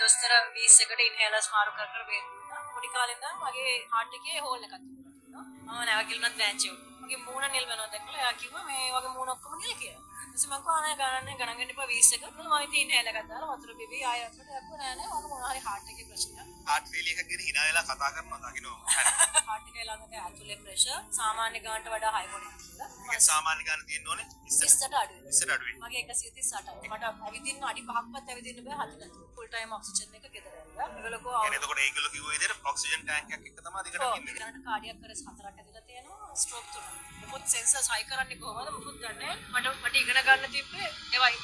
දොස්තර 20කට ඉන්හේලර්ස් මාරු කර කර බේත් දුන්නා. පොඩි කාලේ ඉඳන් මගේ හાર્ට් එකේ හෝල් එකක් තිබුණා තියෙනවා. මම නැවකිලුණත් බෑන්ච් එක. මගේ මූණ නිල් වෙනවා දැකලා එයා කිව්වා මේ වගේ මූණ ඔක්කොම නිල් කියලා. ඊට පස්සේ මං කිව්වා නෑ ගණන් නෑ, ගණන් ගන්න එපා 20 එක. මම ඉතින් ඉන්හේලර් එකක් දාලා වතුර බිබී ආයෙ වතුරට දැක්කුවා නෑ නෑ මගේ මොනවා හරි හાર્ට් එකේ ප්‍රශ්නයක්. හાર્ට් ෆේලියර් එකක් ගැන හිනා වෙලා කතා කරනවා දකින්න. හරි. හાર્ට් එකේ ළඟ ඇතුලේ ප්‍රෙෂර් සාමාන්‍ය ගානට වඩා හයි වුණා කියලා. ඒ සාමාන්‍ය ගාන තියෙන්න ඕනේ 20ට අඩුයි. 20ට අඩුයි. මගේ 138යි. මට ඇවිදින්න අඩි 5ක්වත් ඇවිදින්න බෑ හති නැතුව. ෆුල් ටයිම් ඔක්සිජන් එක ගෙදර ඇවිල්ලා. ඒගොල්ලෝ කිව්වා يعني එතකොට ඒගොල්ලෝ කිව්ව විදිහට ඔක්සිජන් ටැංක් එකක් එක්ක තමයි දිගටම ඉන්නේ. ඊළඟට කාඩියක් අරෙස්ට් 4ක් ඇදලා තියෙනවා, ස්ට්‍රෝක් 3ක්. මොකුත් සෙන්සර්ස් හයි කරන්නේ කොහොමද මොකුත් දන්නේ නැහැ. මට ඉගෙන ගන්න තිබ්බේ ඒවා එක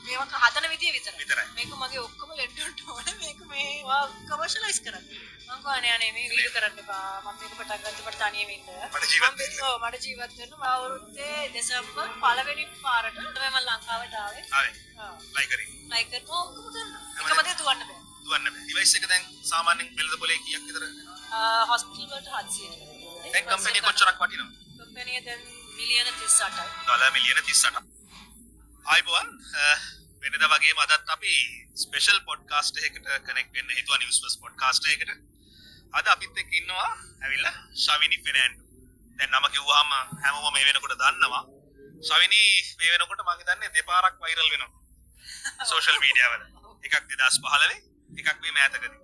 මේක හදන විදිය විතරයි. මේක මගේ ඔක්කොම ලෙඩ වලට ඕනේ. මේක මේවා කමර්ෂියලයිස් කරන්න. මං කිව්වා අනේ අනේ මේ වීඩියෝ කරන්න එපා. මම මේක පටන් ගත්තේ මට තනියම ඉන්න. මට ජීවත් වෙන්න. ඔව් මට ජීවත් වෙන්න. මම අවුරුද්දේ දෙසැම්බර් පළවෙනි පාරට තමයි මම ලංකාවට ආවේ. ආවේ. ෆ්ලයි කරේ. ෆ්ලයි කරනවා ඔක්කොම කරනවා. එකම දේ දුවන්න බෑ. දුවන්න බෑ. ඩිවයිස් එක දැන් සාමාන්‍යයෙන් වෙළඳ පොලේ කීයක් විතර වෙනවද? හොස්පිටල් වලට 700 විතර. දැන් කම්පැනි කොච්චරක් වටිනවද? කම්පැනි දැන් මිලියන 38යි. ඩොලර් මිලියන 38. ආයිබෝවන්, වෙනද වගේම අදත් අපි ස්පෙෂල් පොඩ්කාස්ට් එකකට කනෙක්ට් වෙන්න හිතුවා, නිවුස් ෆස්ට් පොඩ්කාස්ට් එකකට. අද අපිත් එක්ක ඉන්නවා ඇවිල්ලා ශවිනි ෆෙනෑන්ඩෝ. දැන් නම කිව්වහම හැමෝම මේ වෙනකොට දන්නවා. ශවිනි මේ වෙනකොට මං හිතන්නේ දෙපාරක් වෛරල් වෙනවා සෝෂල් මීඩියා වල. එකක් 2015 එකක් මේ මෑතකදී.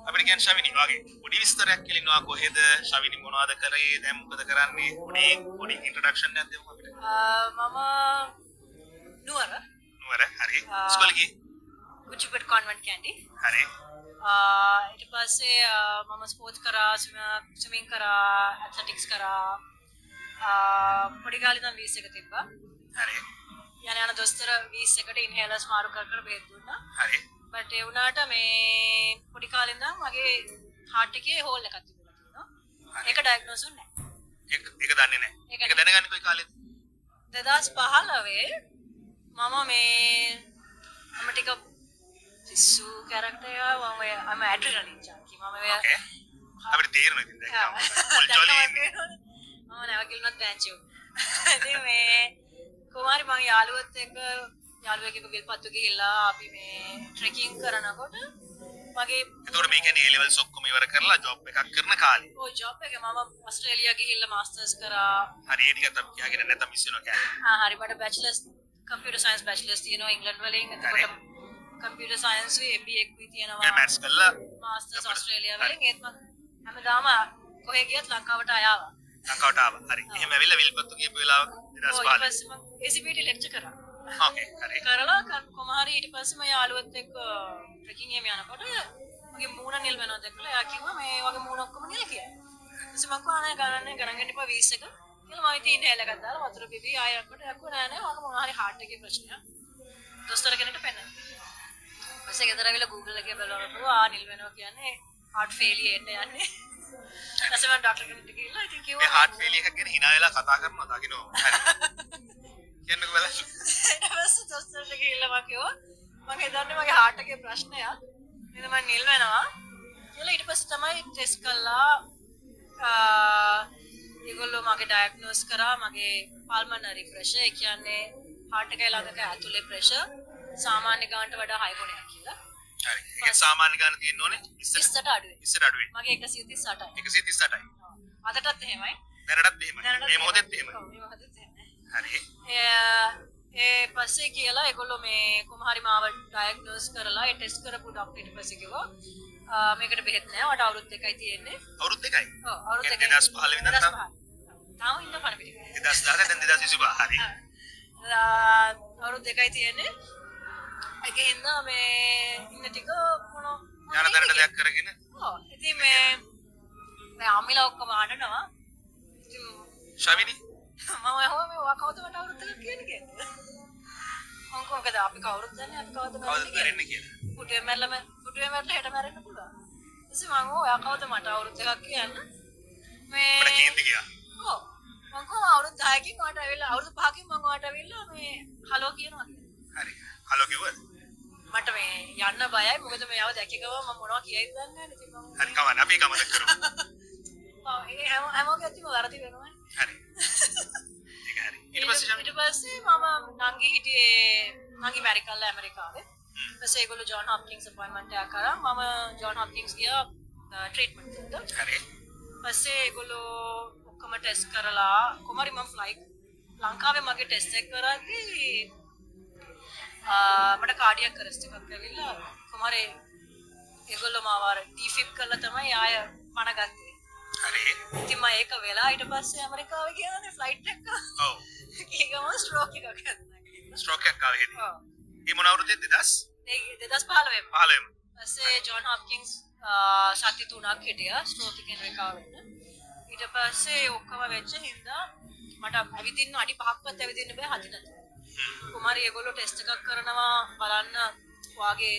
අපිට කියන්න ශවිනි වගේ පොඩි විස්තරයක් කියලා ඉන්නවා, කොහෙද ශවිනි මොනවද කරේ, දැන් මොකද කරන්නේ, පොඩි පොඩි ඉන්ට්‍රොඩක්ෂන් එකක් දෙමු අපිට. මම නුවර. නුවර, හරි. ඉස්කෝලේ ගියේ? ගුචිපට් කොන්වෙන්ට් කැන්ඩි. හරි. ඊට පස්සේ මම ස්පෝර්ට්ස් කරා, ස්විමින් කරා, ඇත්ලටික්ස් කරා. පොඩි කාලේ ඉඳන් 20 එක තිබ්බා. හරි. යන යන දොස්තර 20කට ඉන්හේලර්ස් මාරු කර කර බෙහෙත් දුන්නා. හරි. බට් ඒ වුණාට මේ පොඩි කාලේ ඉඳන් මගේ හાર્ට් එකේ හෝල් එකක් තිබුණා තියෙනවා. ඒක ඩයග්නෝස් වුණේ නැහැ. ඒක දන්නේ නැහැ. ඒක දැනගන්නේ කොයි කාලේද? 2015 මම මේ මම ටික පිස්සු කැරක්ටර් එකක්, මම ඔය I'm an adrenaline junkie. මම ඔය ඕකේ. අපිට තේරෙනවා ඉතින් දැන් ෆුල් ජොලි ඉන්නේ. මම නැවකිලුණත් බෑන්ච් එක. ඉතින් මේ කොහොම හරි මං යාළුවොත් එක්ක යාළුවෙක් එක්ක විල්පත්තු ගිහිල්ලා අපි මේ ට්‍රෙකින් කරනකොට මගේ එතකොට මේ කියන්නේ ඒ ලෙවල්ස් ඔක්කොම ඉවර කරලා ජොබ් එකක් කරන කාලේ. ඔව් ජොබ් එක මම ඔස්ට්‍රේලියා ගිහිල්ලා මාස්ටර්ස් කරා. හරි, ඒ ටිකත් අපි කියාගෙන නැත්තම් මිස් වෙනවා කෑල්ල. ආ හරි, මට බැචලර්ස් කම්පියුටර් සයන්ස් බැචලර්ස් තියෙනවා ඉංග්ලන්ඩ් වලින්. එතකොට කම්පියුටර් සයන්ස් උයි MBA එකකුයි තියෙනවා. ඒ මැත්ස් කරලා මාස්ටර්ස් ඔස්ට්‍රේලියා වලින්. ඒත් මම හැමදාම කොහෙ ගියත් ලංකාවට ආවා. ලංකාවට ආවා. හරි. එහෙම ඇවිල්ලා විල්පත්තු ගියපු වෙලාවක 2015. ඊට පස්සේ මම ACPT lecture කරා. ඕකේ හරි. කරලා කොහොම හරි ඊට පස්සේ මම යාළුවොත් එක්ක ට්‍රෙකින් එහෙම යනකොට මගේ මූණ නිල් වෙනවා දැකලා එයා කිව්වා මේ වගේ මූණ ඔක්කොම නිල් කියලා. ඊට පස්සේ මං කිව්වා නෑ ගණන් නෑ, ගණන් ගන්න එපා 20 එක කියලා. මම ඉතින් ඉන්හේලර් එකක් දාලා වතුර බිබී ආයෙ යනකොට එයා කිව්වා නෑ නෑ ඔයාගේ මොනවා හරි හાર્ට් එකේ ප්‍රශ්නයක්. දොස්තර කෙනෙක්ට පෙන්නන්න. ඊපස්සේ ගෙදර ඇවිල්ලා Google එකේ බලනකොට කිව්වා ආ නිල් වෙනවා කියන්නේ හાર્ට් ෆේලියර් එන්න යන්නේ. ඊපස්සේ මම ඩොක්ටර් කෙනෙක්ට ගිහිල්ලා ඉතින් කිව්වා මේ හાર્ට් ෆේලියර් එකක් ගැන හිනා වෙලා කතා කරනවා දකින්න. හරි. කියන්නකෝ බලන්න. ඊට පස්සේ දොස්තරට ගිහිල්ලා මම කිව්වා මං හිතන්නේ මගේ හાર્ට් එකේ ප්‍රශ්නයක්. නේද මං නිල් වෙනවා කියලා. ඊට පස්සේ තමයි ටෙස්ට් කළා. ඒගොල්ලෝ මගේ ඩයග්නෝස් කරා මගේ පල්මනරි ප්‍රෙෂර්, ඒ කියන්නේ හાર્ට් එකේ ළඟක ඇතුලේ ප්‍රෙෂර් සාමාන්‍ය ගානට වඩා හයි ගුණයක් කියලා. හරි. ඒ කියන්නේ සාමාන්‍ය ගාන තියෙන්න ඕනේ 20ට අඩුයි. 20ට අඩුයි. මගේ 138යි. 138යි. අදටත් එහෙමයි. දැනටත් එහෙමයි. මේ මොහොතෙත් එහෙමයි. ඔව් මේ මොහොතෙත් එහෙමයි. හරි. ඒ පස්සේ කියලා ඒගොල්ලෝ මේ කොහොම හරි මාව ඩයග්නෝස් කරලා ඒ ටෙස්ට් කරපු ඩොක්ටර් ඊට පස්සේ කිව්වා මේකට බෙහෙත් නෑ, ඔයාට අවුරුදු 2යි තියෙන්නේ. අවුරුදු 2යි? ඔව් අවුරුදු 2යි. 2015 ඉඳන් තාම ඉන්න පණ පිටි. 2016 දැන් 2025. හරි. අවුරුදු 2යි තියෙන්නේ. ඒක හින්දා මේ ඉන්න ටික මොන යන තැනට දෙයක් කරගෙන. ඔව් ඉතින් මේ මේ අම්මිලා ඔක්කොම අඬනවා. ඉතින් ශවිනි මම ඇහුවා මේ ඔයා කවුද මට අවුරුදු 2ක් කියන්නේ කියලා. මං කිව්වා මොකද අපි කවුරුත් දන්නේ අපි කවුද මැරෙන්නේ කියලා. පුටුවේ මැරලා හෙට මැරෙන්න පුළුවන්. ඊපස්සේ මං ඔයා කවුද මට අවුරුදු 2ක් කියන්න? මේ මට කේන්ති ගියා. ඔව් මං කිව්වා අවුරුදු 10කින් ඔයාට ඇවිල්ලා අවුරුදු 5කින් මං ඔයාට ඇවිල්ලා මේ හලෝ කියනවා කියලා. හරි. හලෝ කිව්වද? මට මේ යන්න බයයි, මොකද මේ යව දැක්ක ගමන් මම මොනවා කියයිද දන්නේ නැහැ නේ. ඉතින් මං හරි කවන්න අපි ඒක අමතක කරමු. ඔව් ඒ හැමෝගේ අතින්ම වැරදි වෙනවනේ. හරි. ඒක හරි. ඊට පස්සේ ඊට පස්සේ මම නංගි හිටියේ, නංගි මැරි කළා ඇමරිකාවේ. ඊට පස්සේ ඒගොල්ලෝ ජෝන් හොප්කින්ස් අපොයින්ට්මන්ට් එකක් කරා. මම ජෝන් හොප්කින්ස් ගියා ට්‍රීට්මන්ට් එකට. හරි. පස්සේ ඒගොල්ලෝ ඔක්කොම ටෙස්ට් කරලා කොහොම හරි මම ෆ්ලයිට් ලංකාවේ මගේ ටෙස්ට් එක කරද්දී මට කාඩියක් අරෙස්ට් එකක් ඇවිල්ලා කොහොම හරි ඒගොල්ලෝ මාව අර ඩිෆිබ් කරලා තමයි ආය පණ ගත්තේ. හරි. ඉතින් මම ඒක වෙලා ඊට පස්සේ ඇමරිකාවේ ගියානේ ෆ්ලයිට් එක. ඔව්. ගිය ගමන් ස්ට්‍රෝක් එකක් හැදුනා. ස්ට්‍රෝක් එකක් ආවේ හෙදි. ඔව්. ඒ මොන අවුරුද්දේ 2015 ඒ 2015. පස්සේ ජෝන් හොප්කින්ස් සති 3ක් හිටියා ස්ට්‍රෝක් එකෙන් රිකවර් වෙන්න. ඊට පස්සේ ඔක්කොම වෙච්ච හින්දා මට ඇවිදින්න අඩි 5ක්වත් ඇවිදින්න බෑ හදි නැතුව. කොහොම හරි ඒගොල්ලෝ ටෙස්ට් එකක් කරනවා බලන්න ඔයාගේ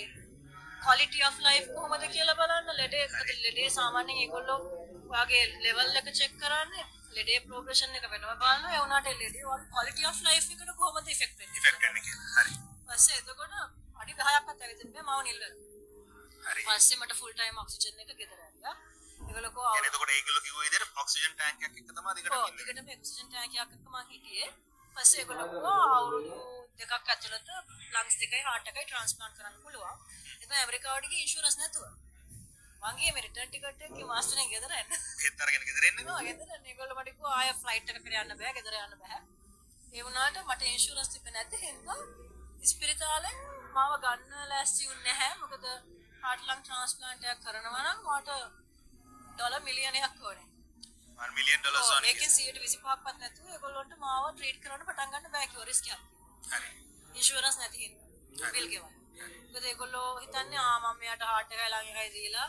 quality of life කොහොමද කියලා බලන්න. ලෙඩේ මොකද ලෙඩේ සාමාන්‍යයෙන් ඒගොල්ලෝ ඔයාගේ ලෙවල් එක චෙක් කරන්නේ ලෙඩේ ප්‍රෝග්‍රෙෂන් එක වෙනම බලනවා. ඒ වුණාට ලෙඩේ ඔයාගේ quality of life එකට කොහොමද ඉෆෙක්ට් වෙන්නේ ඉෆෙක්ට් වෙන්නේ කියලා. හරි. පස්සේ එතකොට අඩි 10ක්වත් ඇවිදින්න බෑ මාව නිල් වෙනවා. හරි. පස්සේ මට ෆුල් ටයිම් ඔක්සිජන් එක ගෙදර ඇරියා. ඒගොල්ලෝ කිව්වා කියන්නේ එතකොට ඒගොල්ලෝ කිව්ව විදිහට ඔක්සිජන් ටැංක් එකක් එක්ක තමයි දිගටම ඔව් ඉන්නේ. දිගටම ඔක්සිජන් ටැංක් එකක් එක්ක මං හිටියේ. පස්සේ ඒගොල්ලෝ කිව්වා අවුරුදු 2ක් ඇතුළත ලංග්ස් දෙකයි හાર્ට් එකයි ට්‍රාන්ස්ප්ලාන්ට් කරන්න පුළුවන්. එතන ඇමරිකාවට ගියේ ඉන්ෂුරන්ස් නැතුව. මං ගියේ මේ රිටර්න් ටිකට් එක ගියේ මාස්ටරෙන් ගෙදර එන්න. බෙහෙත් අරගෙන ගෙදර එන්නේ. ඔව් ගෙදර එන්න. ඒගොල්ලෝ මට කිව්වා ආය ෆ්ලයිට් එකකට යන්න බෑ ගෙදර යන්න බෑ. ඒ වුණාට මට ඉන්ෂුරන්ස් තිබ්බේ නැති හින්දා ඉස්පිරිතාලෙන් මාව ගන්න ලෑස්ති වුණේ නැහැ. මොකද හાર્ට් ලං ට්‍රාන්ස්ප්ලාන්ට් එකක් කරනවා නම් මට ඩොලර් මිලියනයක් ඕනේ. 1 මිලියන් ඩොලර්ස් ඔව් ඕනේ. ඒකෙන් 125ක්වත් නැතුව ඒගොල්ලන්ට මාව ට්‍රීට් කරන්න පටන් ගන්න බෑ කිව්වා රිස්ක් එකක්. හරි. ඉන්ෂුරන්ස් නැති හින්දා බිල් ගෙවන්න. මොකද ඒගොල්ලෝ හිතන්නේ ආ මම මෙයාට හાર્ට් එකයි ලං එකයි දීලා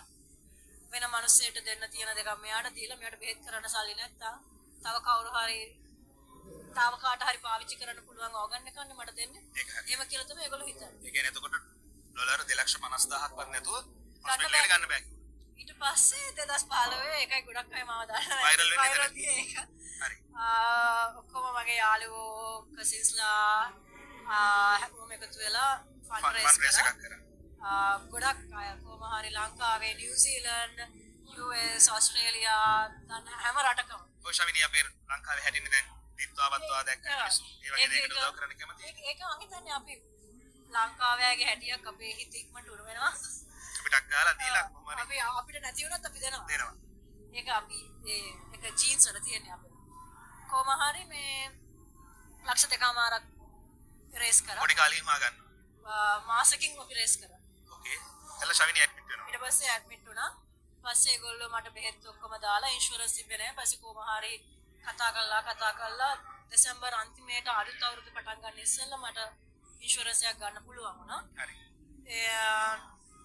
වෙන මිනිස්සෙට දෙන්න තියෙන දෙකක් මෙයාට දීලා මෙයාට බෙහෙත් කරන්න සල්ලි නැත්තම් තව කවුරු හරි තව කාට හරි පාවිච්චි කරන්න පුළුවන් ඕගන් එකක් නේ මට දෙන්නේ. ඒක හරි. එහෙම කියලා තමයි ඒගොල්ලෝ හිතන්නේ. ඒ කියන්නේ එතකොට ඩොලර් 250,000ක්වත් නැතුව ගන්න හොස්පිටල් එකට ගන්න බෑ කිව්වා. ඊට පස්සේ 2015 ඒකයි ගොඩක් අය මාව දන්නවා. Viral වෙන්නේ Viral එතන. ගියේ ඒක. හරි. ඔක්කොම මගේ යාළුවෝ කසින්ස්ලා හැමෝම එකතු වෙලා ෆන්ඩ් රේස් ෆන්ඩ් රේස් කරා. එකක් කරා. ගොඩක් අය කොහොම හරි ලංකාවේ, නිව්සීලන්ඩ්, US, Australia දන්න හැම රටකම. ඔය ශවිනී අපේ ලංකාවේ හැටිනේ දැන් දිත්වාවත්වා දැක්ක මිනිස්සු ඒ වගේ දෙයකට උදව් කරන්න කැමතියි. ඒක මං හිතන්නේ අපි ලංකාවේගේ හැටියක් අපේ හිත ඉක්මනට උරු වෙනවා. අපි ටක් ගාලා දීලා කොහොම හරි අපි අපිට නැති වුණත් අපි දෙනවා. දෙනවා. ඒක අපි ඒ ඒක ජීන්ස් වල තියෙන අපේ. කොහොම හරි මේ ලක්ෂ දෙකමාරක් රේස් කරා. පොඩි කාලේ හිමා ගන්නවා. මාසකින් අපි රේස් කරා. ඕකේ. එතන ශවිනී ඇඩ්මිට් වෙනවා. ඊට පස්සේ ඇඩ්මිට් වුණා. පස්සේ ඒගොල්ලෝ මට බෙහෙත් ඔක්කොම දාලා ඉන්ෂුරන්ස් තිබ්බේ නෑ. පස්සේ කොහොම හරි කතා කරලා කතා කරලා දෙසැම්බර් අන්තිමේට අලුත් අවුරුද්ද පටන් ගන්න ඉස්සෙල්ලා මට ඉන්ෂුරන්ස් එකක් ගන්න පුළුවන් වුණා. හරි. ඒ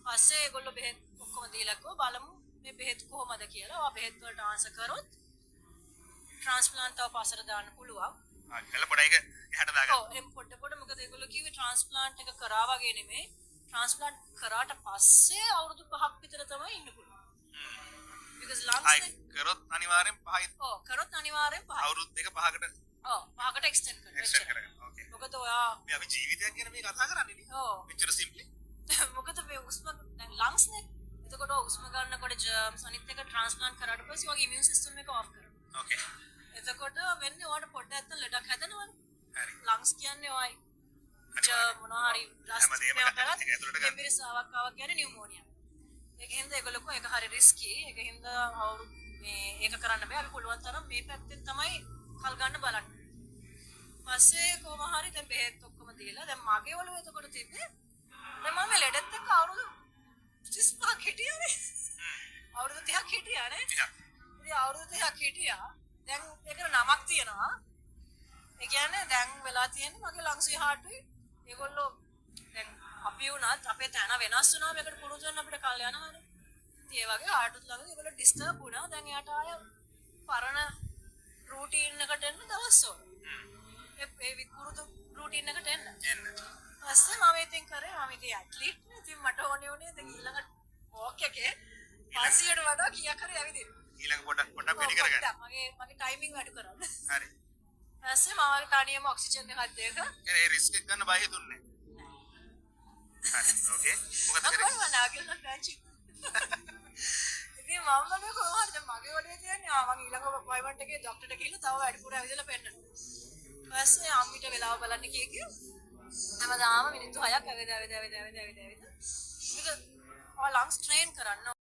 පස්සේ ඒගොල්ලෝ බෙහෙත් ඔක්කොම දීලා කිව්වා බලමු මේ බෙහෙත් කොහොමද කියලා. ඔයා බෙහෙත් වලට ආන්සර් කරොත් ට්‍රාන්ස්ප්ලාන්ට් තව පස්සට දාන්න පුළුවන්. ආ කළා පොඩ එක එහාට දාගන්න. ඔව් එහෙම පොඩ පොඩ මොකද ඒගොල්ලෝ කිව්වේ ට්‍රාන්ස්ප්ලාන්ට් එක කරා වගේ නෙමෙයි. ට්‍රාන්ස්ප්ලාන්ට් කරාට පස්සේ අවුරුදු 5ක් විතර තමයි ඉන්න පුළුවන්. because lungs ආයි කරොත් අනිවාර්යෙන් පහයි. ඔව් කරොත් අනිවාර්යෙන් පහයි. අවුරුදු දෙක පහකට ඔව් පහකට එක්ස්ටෙන්ඩ් කරනවා. එක්ස්ටෙන්ඩ් කරගන්න. ඕකේ. මොකද ඔයා මේ අපි ජීවිතයක් ගැන මේ කතා කරන්නේ නේ. ඔව් මෙච්චර සිම්ප්ලි. මොකද මේ උස්ම දැන් ලංග්ස් නේ. එතකොට ඔය උස්ම ගන්නකොට ජර්ම්ස් අනිත් එක ට්‍රාන්ස්ප්ලාන්ට් කරාට පස්සේ ඔයාගේ ඉමියුන් සිස්ටම් එක ඔෆ් කරනවා. ඕකේ. එතකොට වෙන්නේ ඔයාට පොඩ්ඩක් නැත්තම් ලෙඩක් හැදෙනවනේ. හරි. ලංග්ස් කියන්නේ ඔයයි ජර්ම් මොනවා හරි රස්ට් හැමදේම මේවා කරත් ඒක ඇතුළට ගන්න. හෙම්බිරිස්සාවක් ආවා කියන්නේ නියුමෝනියා. ඒක හින්දා ඒගොල්ලෝ කිව්වා ඒක හරි රිස්කි. ඒක හින්දා අවුරුදු මේ ඒක කරන්න බෑ. අපි පුළුවන් තරම් මේ පැත්තෙන් තමයි කල් ගන්න බලන්නේ. පස්සේ කොහොම හරි දැන් බෙහෙත් ඔක්කොම දීලා දැන් මගේ ඔළුව එතකොට තිබ්බේ දැන් මම මේ ලෙඩත් එක්ක අවුරුදු 35ක් හිටියානේ. අවුරුදු 30ක් හිටියානේ. ටිකක්. ඉතින් අවුරුදු 30ක් හිටියා. දැන් ඒකට නමක් තියෙනවා. ඒ කියන්නේ දැන් වෙලා තියෙන්නේ මගේ ලංග්ස් හાર્ට්ුයි. ඒගොල්ලෝ දැන් අපි වුණත් අපේ තැන වෙනස් වුණාම ඒකට පුරුදු වෙන්න අපිට කල් යනවානේ. ඉතින් ඒ වගේ හાર્ට්ුත් ළඟ ඒගොල්ලෝ ඩිස්ටර්බ් වුණා. දැන් එයාට ආය පරණ රූටීන් එකට එන්න දවස් ඕන. ඒ පුරුදු රූටීන් එකට එන්න. එන්න. පස්සේ මම ඉතින් කරේ මම ඉතින් ඇත්ලීට් නේ. ඉතින් මට ඕනේ වුණේ දැන් ඊළඟ වෝක් එකේ 500ට වඩා කීයක් හරි ඇවිදින්න. ඊළඟ පොඩක් පොඩක් වැඩි කරගන්න. පොඩ්ඩක් මගේ ටයිමින් වැඩි කරන්න. හරි. පස්සේ මම තනියම ඔක්සිජන් එකක් දෙක. කියන්නේ ඒ රිස්ක් එක ගන්න බය හිතුන්නේ නෑ. හරි. ඕකේ. මොකද මම කරේ? කොහොමද නාගිල්ල පැංචි. ඉතින් මම බලුවේ කොහොම හරි දැන් මගේ ඔළුවේ තියෙන්නේ ආ මං ඊළඟ අපොයින්ට්මන්ට් එකේ ඩොක්ටර්ට ගිහිල්ලා තව වැඩිපුර ඇවිදලා පෙන්නනවා. පස්සේ අම්මිට වෙලාව බලන්න කිය කිය හැමදාම මිනිත්තු 6ක් ඇවිද ඇවිද ඇවිද ඇවිද ඇවිද ඇවිද. මොකද ඔයා ලංස් ට්‍රේන් කරන්න.